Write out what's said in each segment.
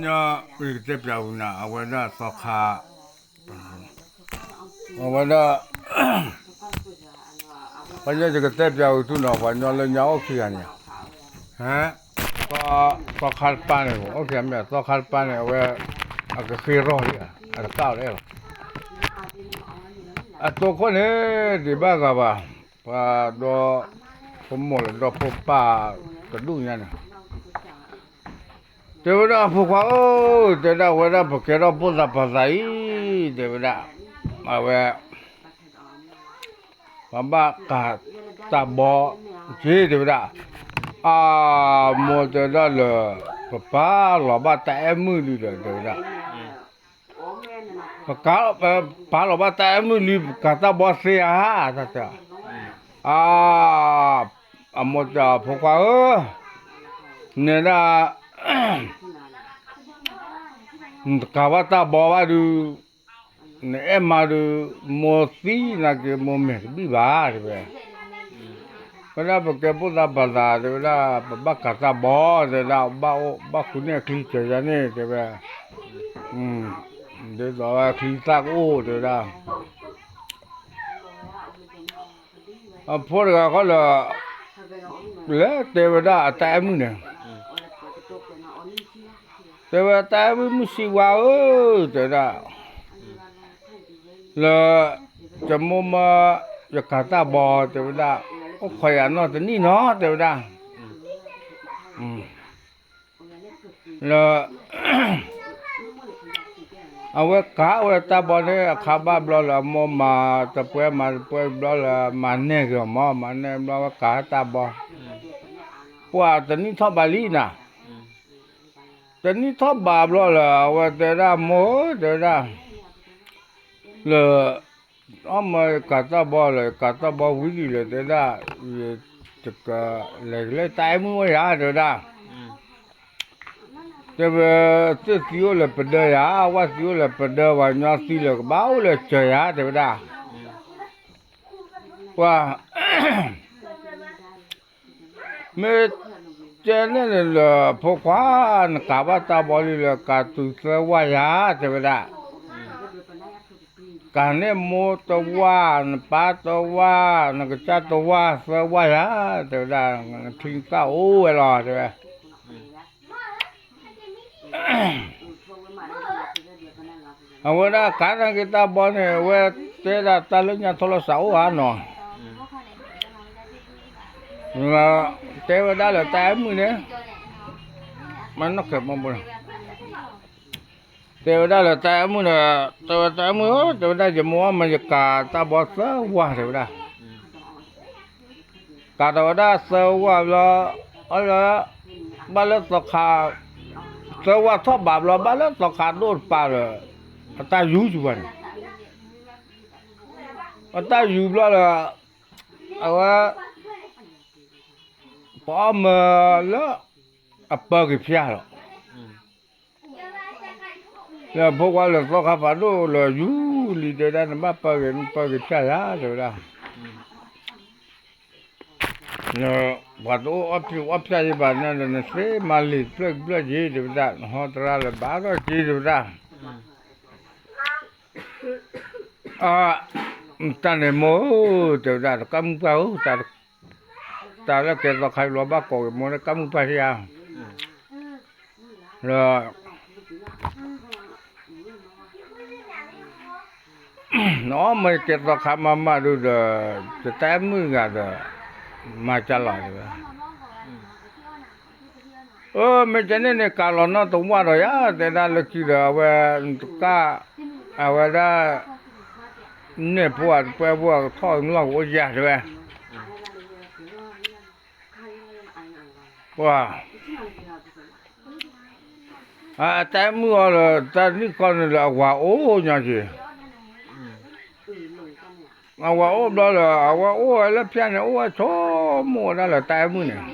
ညီ ယကတဲပျးဝံၤနၤ အဝဲဒၣ်သီခါ, အဝဲဒၣ် ပှၤညီ ယကတဲပျးဝံၤသုနီၤ ပှၤညီလၢညါအိၣ်ခံဂၤန့ၣ်, သီခါတပၤန့ၣ် အိၣ်ခံဂၤမ့ၢ် သီခါတပၤန့ၣ် အဝဲ အကဃ့ထီၣ်လံ, အတကၣ်အီၤလၢအဲၣ်ဘၣ်. အတိခိၣ်န့ၣ် ဒံးဘၣ်ဂၤဘၣ်, ပှၤဒီ ပမိၢ်လၢဒီဖိပၢ်တဒူၣ်ညါန့ၣ် တဲဝဲဒၣ်အဖိခွါဧၢ, တဲဒၣ်ဝဲဒၣ်ပကဲထီၣ်ဖိသၣ်ပှၢ်သၣ်အံၤ, တဲဝဲဒၣ်, အဝဲ ပဘၣ်ကၤတၢ်ဘီက့ၤ တဲဝဲဒၣ်, အမိၢ်တဲဒၣ်လၢ ပပာ်လီၤဘၣ်တၢ်အဲၣ်မုၣ်လံဒီး တဲဝဲဒၣ် ပက ပာ်လီၤဘၣ်တၢ်အဲၣ်မုၣ်လံ ပကၤတၢ်ဘီသ့ဧါ, တၢ်တဲ, အမိၢ်တဲအဖိခွါဧၢ, နဲဒၣ် နတကၤဘၣ်တၢ်ဘီဘၣ်ဒုး, နအဲၣ်မးဒုး, မိၢ်သံနာ်က့ မိၢ်မဲာ်တဘံၣ်ဘၣ် တဲဝဲ, ဝဲဒၣ်ပကဲဖိသၣ်ပှၢ်သၣ် တဲဝဲဒၣ် ပဘၣ်ကၤတၢ်ဘီ တဲဝဲဒၣ် ဘၣ်အိၣ်ဘၣ်ဃုန့ၢ်အချံစၢၤယၤန့ၣ် တဲဝဲ, ဒ်သိးဝဲချံသၣ်ကအိၣ် တဲဝဲဒၣ် အဖိတဂၤဃီလၢ လဲၤတဲဝဲဒၣ်အတၢ်အဲၣ်မုၣ်န့ၣ်, တဲဝဲတၢ်အဲၣ်မုၣ် မုၢ်ဆံးဝါဧၢ, တဲဝဲဒၣ်, လၢ ယမိၢ်မၢယကၤတၢ်ဘီ တဲဝဲဒၣ်, အိၣ်ခိးယၤနီတနံၣ်နီၤ တဲဝဲဒၣ်, လၢ အဝဲကၤဝဲတၢ်ဘီန့ၣ် အခါဘၣ်ဘျီလၢအမိၢ်မၤတပွဲမၤတပွဲဘျီလၢမၤနဲၣ်က့ၤအီၤမး မၤနဲၣ်ဘျီဝဲကၤတၢ်ဘီ, ပှၤတနံၣ်ထီၣ်ဘးလံနၤ, တနံၣ်ထီၣ်ဘးဘျီလၢ အဝဲတဲဒၣ်မိၢ်ဧၢ တဲဝဲဒၣ်, လၢ အီၣ်မၢယကၤတၢ်ဘီလၢ ယကၤတၢ်ဘီဝံၤလံလၢ တဲဒၣ်, ယတကလဲၤကလဲၤတၢ်အဲၣ်မုၣ်အိၣ်ယၤ တဲဝဲဒၣ်, တဲဝဲ, သ့ၣ်သံအိၣ်လၢပဒၢယၤ, ဝၣ်သံအိၣ်လၢပဒၢ, ပှၤညီသံလၢကဘၣ်အိၣ်လၢစၢၤယၤ တဲဝဲဒၣ်, ပှၤ မ့ၢ်တဲန့ၣ်လၢ ဖိခွါ နကၤဘၣ်တၢ်ဘီလံလၢ ကၤတုၤသၢဝၣ်ယၤ တဲဝဲဒၣ်, ကၤန့ၢ်မိၢ်တဝၣ် နပၢ်တဝၣ် နကစၢ်တဝၣ်သၢဝၣ်ယၤ တဲဝဲဒၣ်, နချံသၣ်အိၣ်ဝဲလီၤ တဲဝဲ အဝဲဒၣ်ကၤန့ၢ်က့ၤတၢ်ဘီန့ၣ် အဝဲတဲဒၣ်တၢ်လၢညါထီၣ်လီၤစးအိၣ်ဧါနီၤ, တဲဝဲဒၣ်လၢတၢ်အဲၣ်မုၣ်န့ၣ်, မၤနီၢ်ခဲးမဘိန့ၣ်, တဲဝဲဒၣ်လၢတၢ်အဲၣ်မုၣ်န့ၣ်, တဲဝဲတၢ်အဲၣ်မုၣ်ဧၢ, တဲဝဲဒၣ်ယမိၢ်အီၣ်မၢယကၤတၢ်ဘီသၢဝၣ် တဲဝဲဒၣ် ကၤထီၣ်ဝဲဒၣ်သၢဝၣ်ဘျီ, အီလၢ, ဘၣ်လၢသီခါ, သၢဝၣ်ထီၣ်ဘးဘျီ ဘၣ်လၢသီခါဒိၣ်တပၤလၢ, အတၢ်ယူၤစူၤပှၤန့ၣ်, အတၢ်ယူၤဘျီလၢ, အဝဲ, ပအီၣ်မၢလၢ, အပၢက့ၤဖၠၣ်လီၤ လၢဖိခွါလၢသီခါဖးဒိၣ်လၢယူၤလံ တဲဝဲဒၣ် နဘၣ်ပၢက့ၤ နပၢက့ၤဖၠၣ်ယၤ တဲဝဲဒၣ်, ပှၤတအိၣ်အီၣ်ဖၠၣ်အီၣ်ဖၠၣ်ယံဘၣ်န့ၣ်ဒီး နသ့မၤလံာ်တဖျၢၣ်တဖျၢၣ်က့ၤ တဲဝဲဒၣ်, နဟီတရါလၢဘၣ်ထီၣ်က့ၤ တဲဝဲဒၣ် အ, တၢ်န့ၣ်မိၢ်ဧၢ တဲဝဲဒၣ် တကးမုၢ်ပှၢ်ဧၢ, တၢ်လၢကဲသီခါအံၤလီၤဘၣ်ကိးက့ၤမိၢ်န့ၣ် ကးမုၢ်ပှၢ်ထံဧါ, လၢ, နအီၣ်မၢကဲသီခါမးမးဒုဒီး, ယတၢ်အဲၣ်မုၣ်ဂၤဒီး, မၤကလီၤတဲဝဲ အၢ မ့ၢ်ကဲန့ၣ်န့ၣ် ကၤလီၤနီၢ်တဝၢ်ဒီးယၤ တဲဒၣ်လၢခံဒီး အဝဲ, တကး, အဝဲဒၣ်, နဲၣ်ဖိအတပှဲၤဖိအကထီၣ်ကလီၢ်ကအိၣ်ယၤတဲဝဲ, ပှၤ, အတၢ်အဲၣ်မုၣ်အီၤလၢ တၢ်နံၣ်ခီန့ၣ်လၢအဝၤအိၣ်ညီက့ၤ အဝၤအိၣ်ဘျီလၢ အဝဲအိၣ်ဝဲလၢဖၠၣ်န့ၣ် အိၣ်ဝဲဆိကမိၣ်ဝဲဒၣ်လၢတၢ်အဲၣ်မုၣ်န့ၣ်,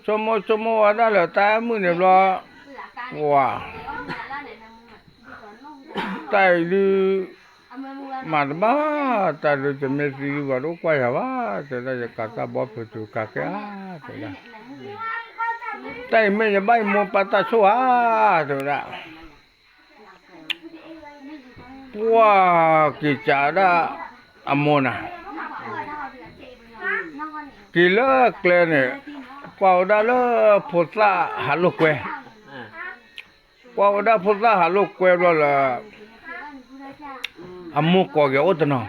ဆိကမိၣ်ဆိကမိၣ်ဝဲဒၣ်လၢတၢ်အဲၣ်မုၣ်န့ၣ်ဘျီ, ဝၤ, တၢ်အံၤဒုး, မၤတဘၣ်, တၢ်ဒုးတမ့ၢ်သံဒုး ပှၤတအိၣ်ကွၢ်ယၤဘၣ်, တဲဒၣ်ယကၤတၢ်ဘီဖုးတုၤကၤကဲဧါ, တဲဒၣ် တၢ်အံၤမ့ၢ်ယဘၣ်ယမိၢ်ပၢ်တၢ်ဆိၣ်ဧါ, တဲဝဲဒၣ်. ပှၤက့ၤကးဝဲဒၣ်အမိၢ်နၤ, က့ၤလၢကျဲန့ၣ်, ကွၢ်ဝဲဒၣ်လၢဖိသၣ်ဟးလိာ်ကွဲ, ကွၢ်ဝဲဒၣ်ဖိသၣ်ဟးလိာ်ကွဲဘျီလၢ အမိၢ်ကိးက့ၤအအိၣ်တနီၤ,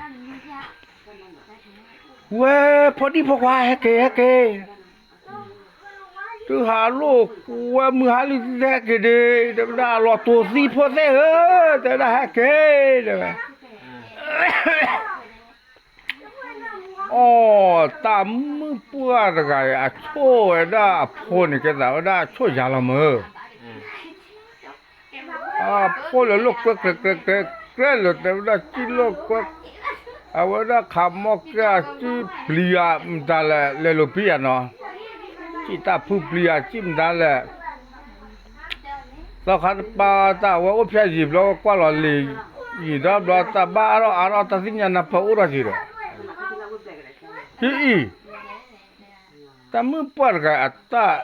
ဝဲဖိဒံဖိခွါ ဟဲက့ၤ ဟဲက့ၤ, သုဟးလိာ်ကွဲမုၢ်ဟါလံ သုဟဲက့ၤဒ့, တဲဝဲဒၣ် လီၤတိၤသံဖိသ့ၣ်ဧၢ, တဲဝဲဒၣ် ဟဲက့ၤ တဲဝဲ အီ တၢ်မုၣ်ပှၢ်တဂၤအံၤ အဆိၣ်ဝဲဒၣ်အဖိန့ၣ် ကဲသးဝဲဒၣ်အဆိၣ်ယၤလီၤမၢ်, အဖိလၢလိာ်ကွဲ ကြဲကြဲကြဲလၢ တဲဝဲဒၣ် စံၣ်လိာ်ကွဲ, အဝဲဒၣ်ခးမီၢ်ကဲ အစံၣ်ပျံၤယၤမတၤလဲၣ် လဲၤလိာ်ပံယၤနီၤ, စံၣ်တၢ်ဖုပျံၤယၤ စံၣ်မတၤလဲၣ် သီခါတပၤ တၢ်အဝဲအိၣ်ဖျဲၣ်ယံာ်ဘျီ ကွၢ်လီၤလံာ်ယံာ်ဒီးဘျီ တၢ်ဘၣ်အါထီၣ်အါထီၣ် တၢ်သ့ၣ်ညါနၢ်ပၢၢ်အိၣ်ထီၣ်က့ၤဒီး, ဟံၣ်အံၤ, တၢ်မုၣ်ပှၢ်တဂၤအတၢ်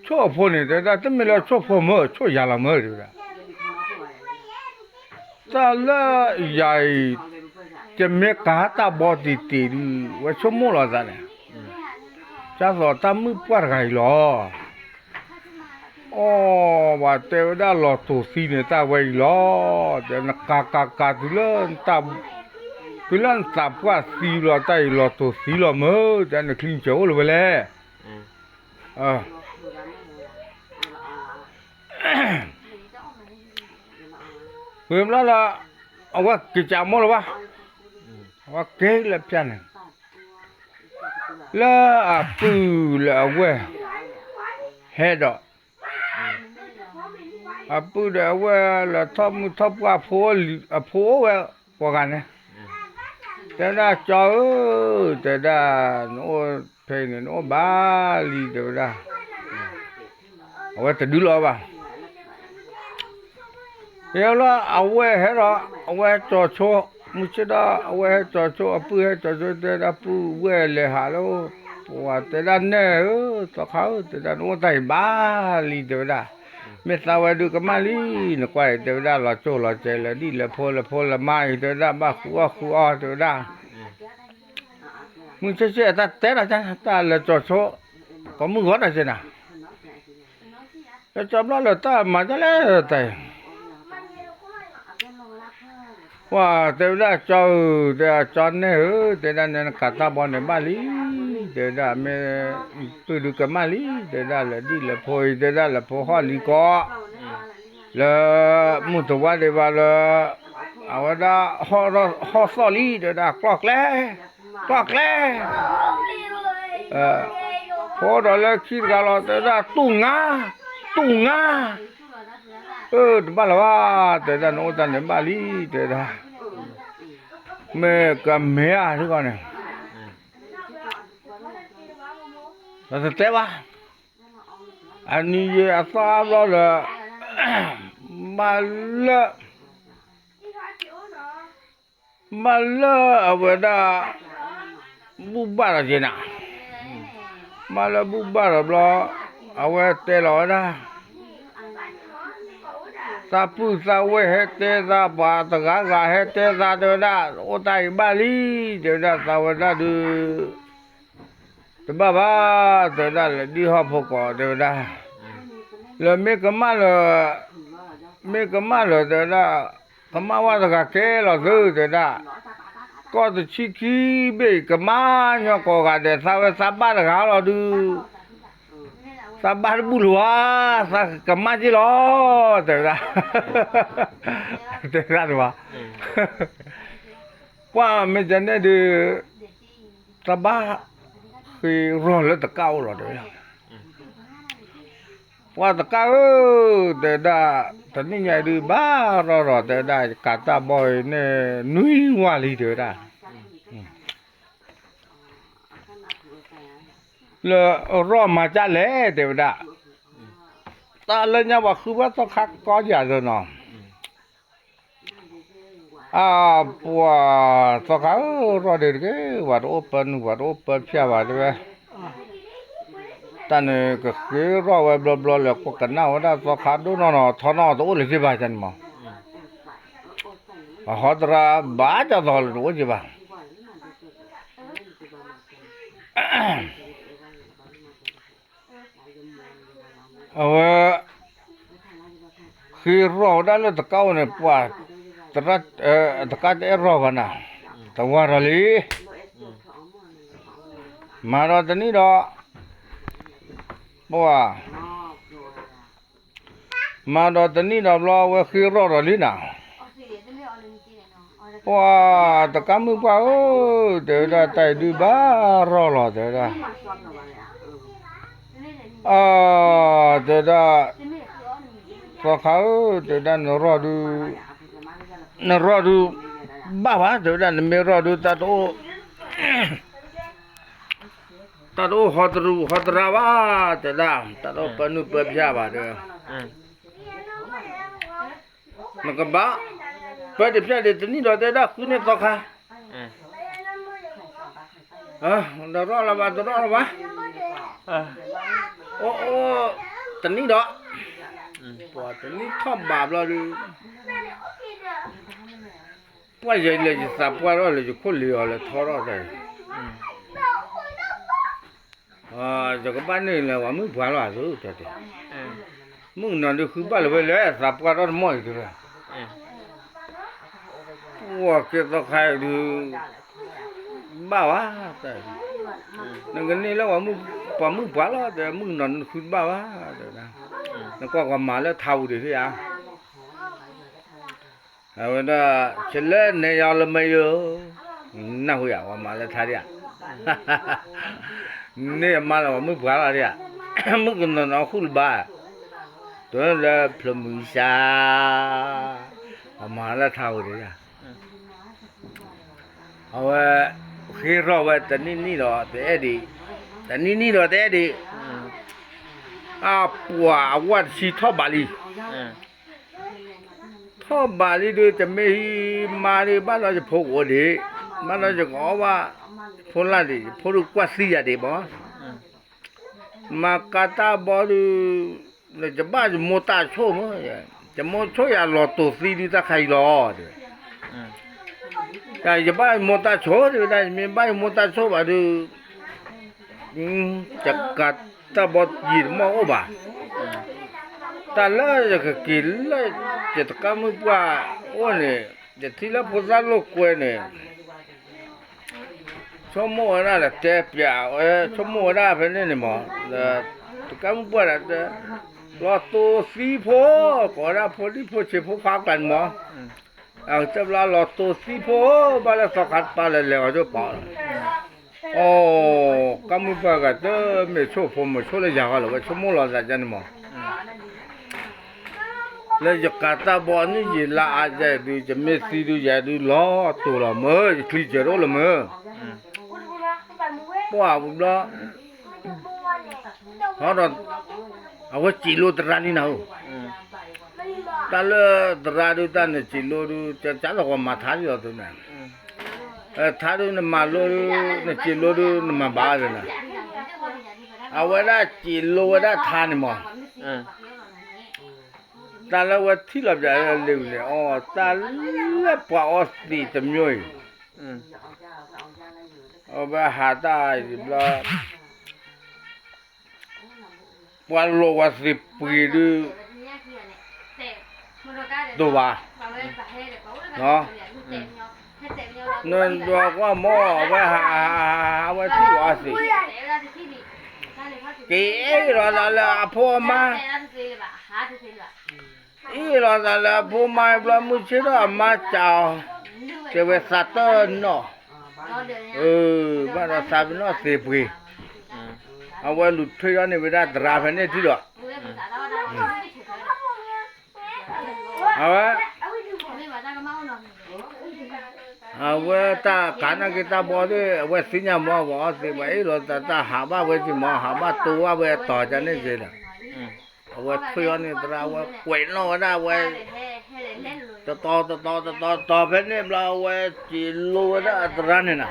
ဆိၣ်အဖိန့ၣ် တဲဝဲဒၣ် တမ့ၢ်လၢဆိၣ်ဖိမၢ် ဆိၣ်ယၤလီၤမၢ် တဲဝဲဒၣ်, တၢ်လၢယၤအံၤ တမ့ၢ်ကးတၢ်ဘီတံၢ်တံၢ်ဒုး ဝဲဆိကမိၣ်လီၤသးန့ၣ်, ဒ်သိးတၢ်မုၣ်ပှၢ်တဂၤအံၤလီၤ. အီ ပှၤတဲဝဲဒၣ်လီၤတိၤသံန့ၣ် တၢ်ဝဲအံၤလီၤ. တဲနကးကးကးတုၤလၢနတၢ်, တုၤလၢနသးပှၢ်သံလီၤ တၢ်အံၤလီၤတိၤသံလီၤမၢ်, တဲနချံနဆၢအိၣ်လၢၤဝဲလဲၣ်. ဝံၤဘျီလၢ အဝဲက့ၤကးမိၢ်လၢၤဘၣ်, အဝဲက့ၤလၢဖၠၣ်န့ၣ် လၢအပုၢ်လၢအဝဲၢ် ဟဲဒီး အပုၢ်ဒီးအဝဲၢ်လၢထီၣ်မုၢ်ထီၣ်ပှၢ် အဖိအိၣ်ဝဲကိးဂၤန့ၣ်, တဲဝဲဒၣ် ကၠီဧၢ, တဲဝဲဒၣ် နအိၣ်ဖဲအံၤန့ၣ် နအိၣ်ဘၣ်လံ တဲဝဲဒၣ်, အဝဲတဒုလီၤဘၣ်. ယဲလၢအဝဲၢ်ဟဲဒီး အဝဲၢ်ဟဲကၠီၤဆိ, မုၢ်ဆ့ၣ်ဒီး အဝဲၢ်ဟဲကၠီၤဆိ အပုၢ်ဟဲကၠီၤဆိ တဲဒၣ်ပုၢ်ဝဲၢ်လဲၤဟးလၢ, ပှၤတဲဒၣ်နဲၣ်ဧၢ, သီခါဧၢ, တဲဒၣ်နအိၣ်တၢ်အံၤဘၣ်လံ တဲဝဲဒၣ်, မ့ၢ်သးဝဲဒုးကမၣ်လံ, နကွၢ်အံၤ တဲဝဲဒၣ် လီၤစိၢ်လီၤစဲးလၢဒ်လဲၣ်ဖိလဲၣ်ဖိလဲၣ်မါအံၤ တဲဝဲဒၣ် ဘၣ်ဃုအီၣ်ဃုအီ တဲဝဲဒၣ် မုၢ်ဆ့ၣ်ဆ့ၣ်အတၢ်တဲတၢ် တၢ်လဲၤကၠီၤဆိ, ကိးမုၢ်ဂီၤတၢ်စ့ၢ်နၤ, လဲၤကၠီၤဘျီလၢတၢ်မၤဒ်လဲၣ်တၢ်အံၤ, ပှၤတဲဝဲဒၣ်ကၠီဧၢ, တဲကၠီနဲၣ်ဧၢ, တဲဒၣ်နဲနကးတၢ်ဘီန့ၣ်ဘၣ်လံ, တဲဝဲဒၣ်မ့ၢ်, ပုၢ်ဒုးကမၣ်လံ, တဲဒၣ်လဲၤဒ်လဲၤဖိအံၤ တဲဒၣ်လဲၤဖိဟီၣ်လံကီး, လၢ, မုၢ်တဝါဒံးဘၣ်လၢ, အဝဲဒၣ်, ဟီၣ်သီၣ်လံ တဲဝဲဒၣ် ကျီၢ်ကျဲ, ကျီၢ်ကျဲ ဖိဒီးလၢခံတဂၤလီၤ တဲဝဲဒၣ် တူၢ်ငါ, တူၢ်ငါ, အၢ တဘၣ်လၢၤဘၣ် တဲဝဲဒၣ် နအိၣ်တၢ်န့ၣ်ဘၣ်လံ တဲဝဲဒၣ်, မ့ၢ်ကမ့ၢ်ဧါ ထံကီၢ်န့ၣ်, တတဲဘၣ်, အနံၤယံာ်အသီအါဘျီဒီး, မၤလၢ မၤလၢအဝဲဒၣ် ဘူၣ်ဘၣ်ဒီးက့ၤနၤ, မၤလၢဘူၣ်ဘၣ်ဒီးဘျီ, အဝဲတဲလီၤဝဲဒၣ်, သးပုၢ်သးဝဲၢ်ဟဲတဲသး ပှၤတဂၤဂၤဟဲတဲသး တဲဝဲဒၣ် အိၣ်တၢ်အံၤဘၣ်လံ, တဲဝဲဒၣ် သးဝဲဒၣ်ဒုး တဘၣ်ဘၣ်, တဲဝဲဒၣ် လဲၤဒံၣ်ဟီၣ်ဖိကိး တဲဝဲဒၣ်, လၢမ့ၢ်ကမၣ်လၢ, မ့ၢ်ကမၣ်လၢ တဲဝဲဒၣ်, ကမၣ်ဝဲတဂၤကဲလီၤသု တဲဝဲဒၣ်, ကီၢ်တဆံခံဘ့ၣ် ကမၣ်ညီကိးဂၤဒဲး သးဝဲသးဘၣ်တဂၤလီၤဒုး, သးဘၣ်တဘူၣ်လၢၤဧါ, သးကမၣ်က့ၤလီၤ, တဲဝဲဒၣ်, တဲဝဲဒၣ်တဝၤ ပှၤမ့ၢ်ကန့ၣ်ဒုး, သးဘၣ်ဃ့ရီၢ်လၢတကၣ်အိၣ်လီၤ တဲဝဲဒၣ်, ပှၤတကၣ်ဧၢ, တဲဝဲဒၣ်, တနံၣ်ညါအံၤဒုးဘၣ်ရီၢ်ရီၢ် တဲဝဲဒၣ် ကးတၢ်ဘီအံၤန့ၣ် နွံဝါလံ တဲဝဲဒၣ်, လၢရီၢ်မၤဒ်လဲၣ် တဲဝဲဒၣ်, တၢ်လၢညါပှၤဃုဘၣ်သီခါကီယၤလၢနီၤ အပှၤသီခါဧၢ, ရီၢ်ဒံးတက့ၢ်, ပှၤတအိၣ်ပၢနုာ် ပှၤတအိၣ်ပၢဖၠၣ်ဘၣ်တဲဝဲ, တၢ်န့ၣ်ကဃ့ရီၣ်ဝဲဘျီဘျီလၢ ကွၢ်ကနၣ်ဝဲဒၣ်သီခါဒိၣ်နီၢ်နီၢ် ထီနီၢ်တအိၣ်လၢၤက့ဘၣ်န့ၣ်မး, အဟီတရၣ်ဘၣ်ကၢ်သီလၢတအိၣ်က့ဘၣ်. အဝဲ ဃ့ရီၣ်ဝဲဒၣ်လၢတကးအိၣ်န့ၣ် ပှၤ တကးတအဲၣ်ရီၣ်ဘၣ်နၤ, တဝၤထီၣ်လံ, မၤဒီးတနံၣ်ဒီး ပှၤ မၤဒီးတနံၣ်ဒီးဘျီ အဝဲဃ့ရီၣ်ထီၣ်လံနၤ, ပှၤတကးမုၣ်ပှၢ်ဧၢ, တဲဝဲဒၣ် တၢ်အံၤဒုးဘၣ်ရီၣ်လီၤ တဲဝဲဒၣ်, အ တဲဝဲဒၣ် သီခါဧၢ, တဲဝဲဒၣ် နရီၣ်ဒုး နရီၣ်ဒုး ဘၣ်ဘၣ် တဲဝဲဒၣ် နမ့ၢ်ရီၣ်ဒုး တၢ်တအိၣ် တၢ်တအိၣ်ဟီတရူးဟီတရၣ်ဘၣ် တဲဒၣ် တၢ်တအိၣ်ပၢနုၢ်ပၢဖၠၣ်ဘၣ်ဒီး နကဘၣ် ပၢတဖၠၣ်ဒံးတနံၣ်ဒီး တဲဒၣ်ဃုန့ၢ်သီခါ, တရီၣ်လၢၤဘၣ် တရီၣ်လၢၤဘၣ်, အိၣ်အိၣ် တနံၣ်ဒီး ပှၤတနံၣ်ထီၣ်ဘးဘျီဒီး ပှၢ်ယဲလၢယသးပှၢ်ထီၣ်လၢယခိၣ်လံၤအီၤလၢထီထီၣ်တၢ်အံၤ, ယကဘၣ်န့ၢ်လၢပှၤမုၣ်ပှၢ်လီၤအသိးတဲ, မုၣ်ကနီၤဒုးဃုဘၣ်လၢၤဝဲလၢသးပှၢ်ထီၣ်တမီၢ်အံၤတဲဝဲ, ပှၤကဲသီခါအံၤဒုး ဘၣ်ဝဲ, နကန့ၢ်လၢပှၤမုၣ်ပှၢ်လီၤတဲ မုၣ်ကနီၤဒုးဃုတဘၣ်ဘၣ်တဲ, နကွၢ်ပှၤမၤလၢထါပူၤဒံးဧါ အဝဲဒၣ် ဆလၢနဲယီလၢမ့ၢ်ယိၤ, နၢ်ဟူယၤ ပှၤမၤလၢထါဒံးဧါ, န့ၢ်အမါလၢပှၤမုၣ်ပှၢ်လီၤဒံးဧါ, မုၣ်ကနီၤနီၤဃုလၢၤဘၣ်, တုၤလၢဖျၢၣ်မုၢ်စါ, ပှၤမၤလၢထါပူၤဒံးဧါ အဝဲ ဃ့ထီၣ်ဝဲတနံၣ်နံၣ်ဒီးတအဲၣ်ဒံး, တနံၣ်နံၣ်ဒီးတအဲၣ်ဒံး, အပှၤအဝဲတဆံထီၣ်ဘးလံ, ထီၣ်ဘးလံဒုး တမ့ၢ်ဟံးမါဒုး ဘၣ်ဒီးယဖိကအိၣ်ဒံး, ဘၣ်ဒီးယကအီၣ်ဘၣ်ဖိလၢ်ဒံး, ယဖိဒုးကွၢ်သံယၤဒံးဘၣ်, မၤကၤတၢ်ဘီဒုး ယဘၣ်ယမိၢ်တၢ်ဆိၣ်မး, ယမိၢ်ဆိၣ်ယၤလီၤတိာ်သံဒုးတၢ်ခါအံၤလီၤ, ယဘၣ်ယမိၢ်တၢ်ဆိၣ်တဲဝဲဒၣ်, ယမ့ၢ်ဘၣ်ယမိၢ်တၢ်ဆိၣ်ဘၣ်ဒုး ယကၤတၢ်ဘီယံာ်တမီၢ်အိၣ်ဘၣ်, တၢ်လၢယကက့ၤလၢ ယတကးမုၣ်ပှၢ်အိၣ်န့ၣ်, ယထံၣ်လၢဖိသၣ်လိာ်ကွဲန့ၣ် ဆိကမိၣ်ဝဲဒၣ်ဒီးတဲပျးဝဲ, ဆိကမိၣ်ဝဲဒၣ်ဖဲန့ၣ်န့ၣ်မး, ဒီးတကးမုၣ်ပှၢ်ဒီးတဲ, လီၤတိာ်သံဖိ, ကိးဝဲဒၣ်ဖိဒံဖိဆံးဖိခွါကျါန့ၣ်မး, အကတၢၢ်ဘျီလီၤတိာ်သံဖိ, ဘၣ်လၢသီခါတပၤလၢလဲၤအီၤဆိပာ်အီၤလီၤ, အိ, ကးမုၣ်ပှၢ်ဂၤတမ့ၢ်ဆိၣ်ဖိမ့ၢ်ဆိၣ်လၢယၤဂီၢ်လၢၤဝဲ ဆိကမိၣ်လီၤသးဒ်န့ၣ်မး လၢယကၤတၢ်ဘီနံၣ်ယံာ်လါအါယဲဒုး ယမ့ၢ်သံဒုးယဲဒုးလီၤတိာ်လီၤမၢ် ယချံစၢၤတအိၣ်လၢၤမၢ်, ပှၢ်ပူၤဘျီ, ဟီဒီး, အဝဲစံးလိသရၣ်လံနၤဧၢ, တၢ်လၢသရၣ်ဒုးတၢ်နစံးလိဒုး ကၢ်ကၢ်လီၤကီးမၤထါဒ်လီၤသုန့ၣ်, ထါဒုးနမၤလိဒုး နစံးလိဒုး နမၤဘၣ်ဒၣ်နၤ, အဝဲဒၣ်စံးလိဝဲဒၣ်ထါန့ၣ်မး တၢ်လၢဝဲထံၣ်လီၤပျးလၢလ့ၤန့ၣ် အီ တၢ်လၢပှၤအီသံးတမံၤအံၤ, အဝဲဟးတၢ်အံၤဘျီ, ပှၤလိာ်ဝဲသ့ၣ်ပှ့ၤဒုး, ဒိၣ်ဘၣ်, နဒွးကွၢ်မ့ၢ်အဝဲဟး, အဝဲထံၣ်ဝဲအီသံး, က့ၤအ့ၣ်လိာ်သးလၢအဖိအမါ အ့ၣ်လိာ်သးလၢအဖိမါဘျီ မုၢ်ဆ့ၣ်ထီၣ်အမါစံးအီၤ, တဲဝဲသးတနီၣ်, ဘၣ်ဒီးသးပ့ၤနီၣ်သ့ၣ်ပှ့ၤ, အဝဲလူၤထွဲအီၤန့ၣ်ဝဲဒၣ်သရၣ်ဖဲန့ၣ်ထံၣ်ဒီး, အဝဲ အဝဲတၢ်ကးနာ်က့ၤတၢ်ဘီသ့ၣ် အဝဲသ့ၣ်ညါမ့ၢ်ပှၤအီသံး ပှၤအ့ၣ်လိာ်သးတၢ်ဟးဘၣ်ဝဲက့ၤမ့ၢ် ဟးဘၣ်တိဝဲဝဲတီၤကန့ၣ်က့ၤဒီး, အဝဲထွဲအီၤန့ၣ်သရၣ် အဝဲကွဲးနီၣ်ဝဲဒၣ်ဝဲ, တတီၤတတီၤတတီၤတတီၤဖဲန့ၣ်ဘျီ အဝဲစံးလိဝဲဒၣ်အသရၣ်န့ၣ်နၤ,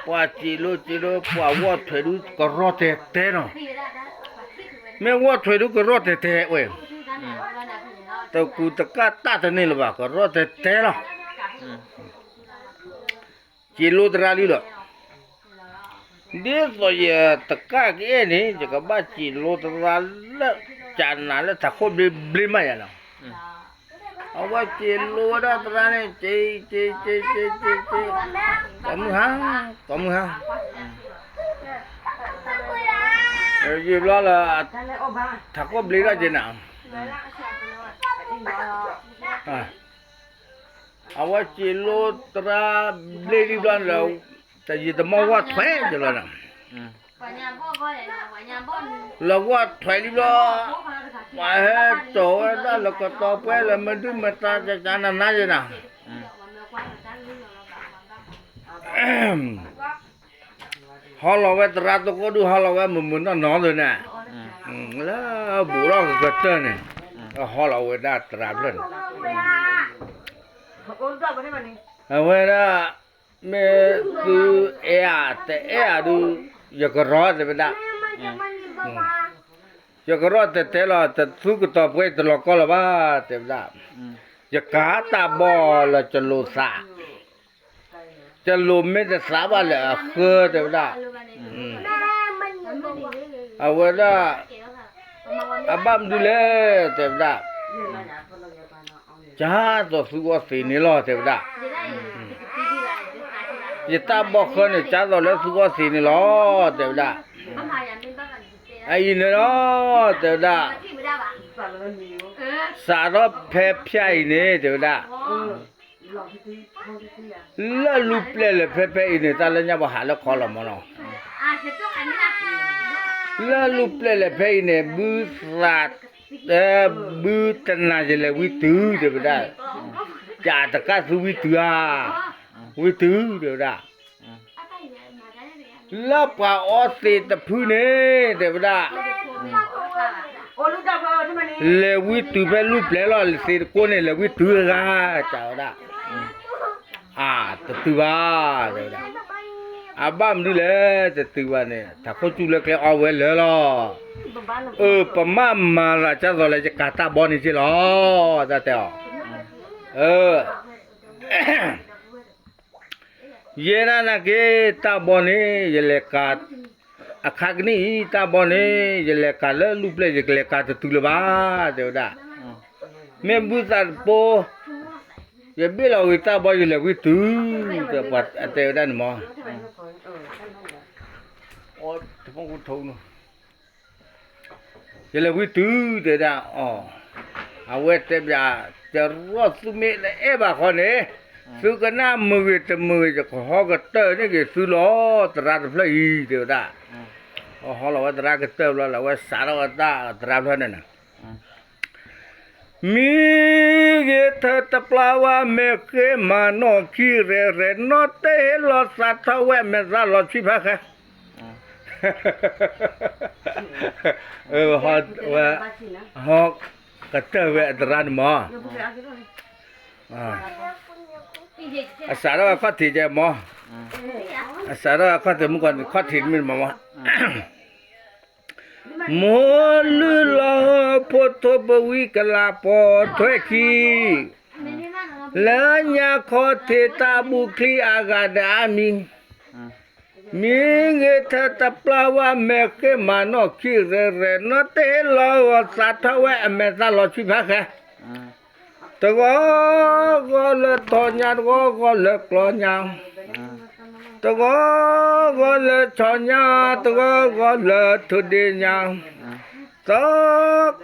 ပှၤစံးလိစံးလိ ပှၤဝီၢ်ထွဲဒုးကရီၢ်တဲာ်တဲာ်နီၤ, မ့ၢ်ဝီၢ်ထွဲဒုးကရီၢ်တဲာ်တဲာ်ဝဲ, တကူးတကၣ်တၢ်တန့ၢ်လၢၤဘၣ် ကရီၢ်တဲာ်တဲာ်လီၤ. စံးလိသရၣ်လံလီၤ. ဒ်သိးယတကၣ်ကအဲၣ်န့ၣ် ယကဘၣ်စံးလိသရၣ်လၢ ကနၤလၢထးခိၣ်ဘျ့ဘျ့မးယၤလီၤ. အဝဲစံးလိဝဲဒၣ်သရၣ်န့ၣ် စံး စံး စံး စံး စံး ကိးမုၢ်ဟါ ကိးမုၢ်ဟါ, ယံာ်ဘျီလၢ ထးခိၣ်ဘျ့ထီၣ်က့ၤနၤ အဝဲစံးလိသရၣ်ဘျ့လံဘျီလၢ တယံာ်တမီၢ်ဝီၢ်ထွဲက့ၤလီၤ. လၢဝီၢ်ထွဲလံဘျီ ပှၤဟဲစိာ်ဝဲဒၣ်လၢကတီၤပှဲၤလၢမဒုမတၤကကနနၤယဲနၤ ဟီလီၤဝဲသရၣ်သကိးဒုး ဟီလီၤဝဲမုာ်မုာ်နီၢ်နီၢ်လၢန့ၣ်, လၢဘူးထီၣ်ကကတၢၢ်န့ၣ် ဟီလီၤဝဲဒၣ်သရၣ်ဖျၢၣ်န့ၣ်, အဝဲဒၣ် မ့ၢ်သုအဲၣ်ဧါ တအဲၣ်ဧါဒုး ယကရီၢ်တဲဝဲဒၣ်, ယကရီၢ်တဲတဲလီၤ တသူကတီၤပှဲၤတလီၤကီလၢၤဘၣ် တဲဝဲဒၣ်, ယကၤတၢ်ဘီလၢကလိၤသး ကလိၤမ့ၢ်တသးဘၣ်လၢအဃၢ တဲဝဲဒၣ်, အဝဲဒၣ် အဘၣ်မနုၤလဲၣ် တဲဝဲဒၣ်, ကၤသိးသုဂီၢ်သ့န့ၣ်လီၤ တဲဝဲဒၣ်, ယတၢ်ဘီဃၢန့ၣ် ကၤသိးလၢသုဂီၢ်သ့န့ၣ်လီၤ တဲဝဲဒၣ်, အအံၤန့ၣ်လီၤ တဲဝဲဒၣ်, စးထီၣ်ဖဲဖၠၣ်အံၤန့ၣ် တဲဝဲဒၣ် လၢလူၢ်ပျဲၢ်လဲၤဖဲဖဲအံၤန့ၣ် တၢ်လၢညါပှၤဟးလၢခီလီၤမးနီၤ, လၢလူၢ်ပျဲၢ်လဲၤဖဲအံၤန့ၣ် ဘုသး ဘုတနၤယလဲၤဝံတုၤ တဲဝဲဒၣ်, ယတကးသုဝံတုၤဧါ, ဝံတုၤ တဲဝဲဒၣ်, လၢပှၤအီသံးတဖုန့ၣ် တဲဝဲဒၣ် လဲၤဝံတုၤဖဲလူၢ်ပျဲၢ်လီၤ သ့ၣ်တကိးန့ၣ် လဲၤဝံတုၤဂၤ တဲဝဲဒၣ်, အတတုၤဘၣ် တဲဝဲဒၣ်, အဘၣ်မနုၤလဲၣ် တတုၤဘၣ်န့ၣ် ထးခိၣ်ကၠူၣ်လၢကျဲအီဝဲလၢာ်လီၤ, အၢ ပမၤမၤသးကၢ်သိးလၢယကၤတၢ်ဘီန့ၣ်က့လီၤ တၢ်တဲအီၤ, အၢ ယဲဒၣ်နာ်က့ တၢ်ဘီန့ၣ် ယလဲၤကၤ အခါကနံၣ်အံၤ တၢ်ဘီန့ၣ် ယလဲၤကၤလၢလူၢ်ပျဲၢ် ယကလဲၤကၤတတုၤလၢၤဘၣ် တဲဝဲဒၣ်, မ့ၢ်ဘုသးတပိ ယဘ့ၣ်လီၤဂ့ၤတၢ်ဘီ ယလဲၤဝံတုၤ တဲဝဲဒၣ်န့ၣ်မး, ယလဲၤဝံတုၤ တဲဒၣ်အီၤ, အဝဲတဲဘၣ် တရီၣ်သုမ့ၢ်တအဲၣ်ဘၣ်ဃီန့ၣ် သုကနၣ်မုာ်ဂ့ၤတမုာ်ဂ့ၤ ယကဟီကတၢၢ်န့ၢ်က့ၤသုလီၤ သရၣ်တဖျၢၣ်အံၤ တဲဝဲဒၣ်, ဟီလီၤဝဲသရၣ်ကတၢၢ်ဘျီလီၤ အဝဲစးထီၣ်ဝဲတၢ်သရၣ်ဖျၢၣ်န့ၣ် မံၤဂ့ၤထၢၣ်တပျၢ်ဝါ မဲာ်ဃ့မၤနီၣ်ခံရဲၣ်ရဲၣ် နီၢ်တဲဟ့ၣ်လီၤသးထီၣ်ဝဲ အမဲာ်သၣ်လီၤဆံဖးဃဲ, ဝဲ ဟီကတၢၢ်ဝဲအသရၣ်န့ၣ်မး, အစးထီၣ်အခီၣ်ထံးကဲမး, အစးထီၣ်အခီၣ်ထံးမုၢ်ကီၢ် ခီၣ်ထံးတမ့ၢ်မးမး မိၢ်လုၢ်လီၤဖိထိၣ်ပဝံကလးပိာ်ထွဲခံ, လၢညါခီၣ်ထံးတၢ်ဘူၣ်ချံအဂၤဒီးအါမံၤ, မံၤဂ့ၤထၢၣ်တပျၢ်ဝါ မဲာ်ဃ့မၤနီၣ်ခံရဲၣ်ရဲၣ် နီၢ်တဲဟ့ၣ်လီၤသးထီၣ်ဝဲ အမဲာ်သၣ်လီၤဆံဖးဃဲ တဂီၤဂီၤလၢထီၣ်ညါ တဂီၤဂီၤလၢကျီညါ, တဂီၤဂီၤလၢထီၣ်ညါ တဂီၤဂီၤလၢထူၣ်ဒ့ညါ, သီ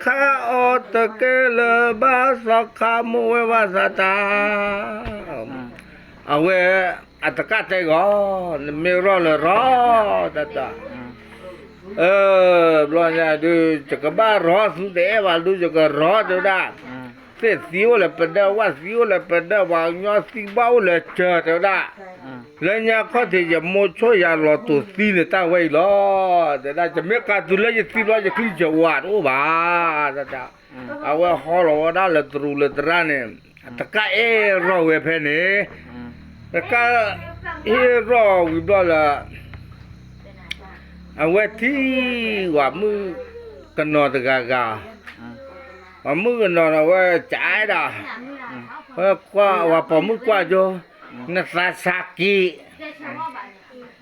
ခါအီၤတကဲလၢၤဘၣ် သီခါမိၢ်ဝဲဘၣ်သးတၢ်, အဝဲအတကးတဲဂီၤ နမ့ၢ်ရီၢ်လၢၤရီၢ် တၢ်တၢ် ဘျီညါဒုး ယကဘၣ်ရီၢ် သုတအဲၣ်ဘၣ်ဒုး ယကရီၢ်တဲဝဲဒၣ်, သ့ၣ်သံအိၣ်လၢပဒၢး ဝၣ်သံအိၣ်လၢပဒၢး ပှၤကညီသံဘၣ်အိၣ်လၢစၢၤတဲဝဲဒၣ်, လၢညါခီၣ်ထံး ယမိၢ်ဆိၣ်ယၤလီၤတိာ်သံန့ၣ် တၢ်ဝဲအံၤလီၤ တဲဒၣ်, ယမ့ၢ်ကးတုၤလၢယသံဘျီ ယချံယဝၤတအိၣ်ဘၣ် တၢ်တၢ်, အဝဲဟီလီၤဝဲဒၣ်လၢတရူးလၢသရၣ်န့ၣ် တကးအဲၣ်ရီၢ်ဝဲဖဲန့ၣ်, တကး ဟ့ၣ်ရီၣ်ဝံၤဘျီလၢ အဝဲထံၣ်ဝၤမုၣ်ကနီၤတဂၤဂၤ, ဝၤမုၣ်ကနီၤန့ၣ်ဝဲကအဲၣ်ဒၣ်, ဝဲကွၢ်ဝၤပိာ်မုၣ်ကွၢ်ကၠိ, နသးစၢ်က့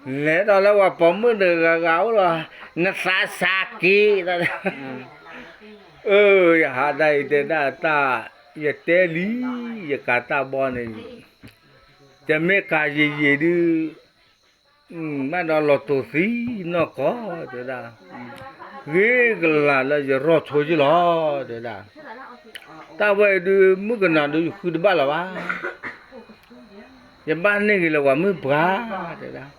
ၤ, လဲၤဒီးလၢဝၤပိာ်မုၣ်တဂၤဂၤအိၣ်ဒီး, နသးစၢ်က့ၤ, အၢ ယဟးဒၣ်အံၤတဲဒၣ်တၢ်, ယတဲလံ, ယကၤတၢ်ဘီန့ၣ်, တမ့ၢ်ကၤယံာ်ယံာ်ဒုး, မ့ၢ်ဒီးလီၤတိာ်သံနီၢ်ကီၢ်တဲဒၣ်, ဂ့ၤကလၤလၢယရီၢ်ဆိယ့ၢ်လီၤ, တဲဒၣ်, တၢ်ဝဲအံၤဒုး မုၣ်ကနီၤဒုးယဃုတဘၣ်လၢၤဘၣ်, ယဘၣ်န့ၢ်ဂ့ၤလၢပှၤမုၣ်ပှၢ်, တဲဒၣ်,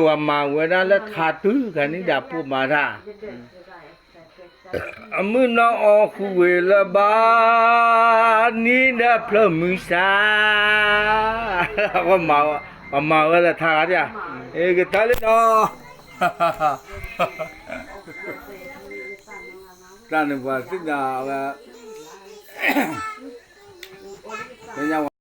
ဝၤမၤဝဲဒၣ်လၢထးတုၤခါန့ၣ်ဒၣ်ပိာ်မၤတၢ် အမုၢ်နီၢ်အီၣ်ဃုာ်ဝဲလၢၤဘၣ်, နံၤဒီးဖျၢၣ်မုၢ်ဆါ, ပှၤမၤဝဲလၢထးဂၤဒၣ်, ကတၢၢ်လံနီၤ, တၢ်န့ၣ်ပှၤသ့ၣ်ညါဝဲ, သ့ၣ်ညါဝဲ